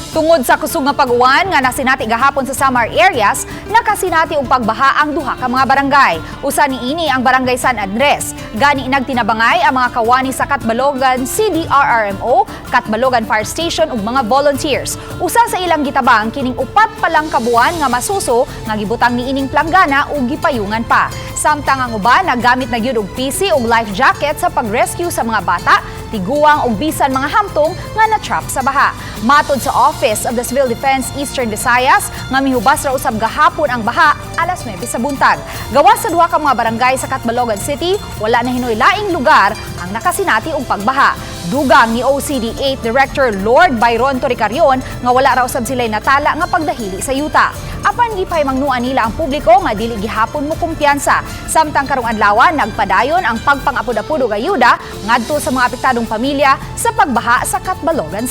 Tungod sa kusog nga pag-uwan nga nasinati gahapon sa Samar areas, nakasinati og pagbaha ang duha ka mga barangay. Usa niini ang Barangay San Andres. Gani nagtinabangay ang mga kawani sa Catbalogan CDRRMO, Catbalogan Fire Station ug mga volunteers. Usa sa ilang gitabang kining 4 pa lang kabuan nga masuso nga gibutang niining planggana ug gipayungan pa. Samtang ang uban naggamit na gyud og PC ug life jacket sa pag-rescue sa mga bata, tiguang ug bisan mga hamtong nga na-trap sa baha. Matod sa Office of the Civil Defense Eastern Visayas, nga mihubas ra usab gahapon ang baha alas 9 sa buntag. Gawas sa duha ka mga barangay sa Catbalogan City, wala na hinoy laing lugar ang nakasinati og pagbaha. Dugang ni OCD 8 Director Lord Byron Toricarion nga wala ra usab sila'y natala nga pagdahili sa yuta. Apan gipahimangnuan nila ang publiko nga dili gihapon mo kumpiyansa. Samtang karong adlaw, nagpadayon ang pagpang-apod-apod og ayuda ngadto sa mga apektadong pamilya sa pagbaha sa Catbalogan.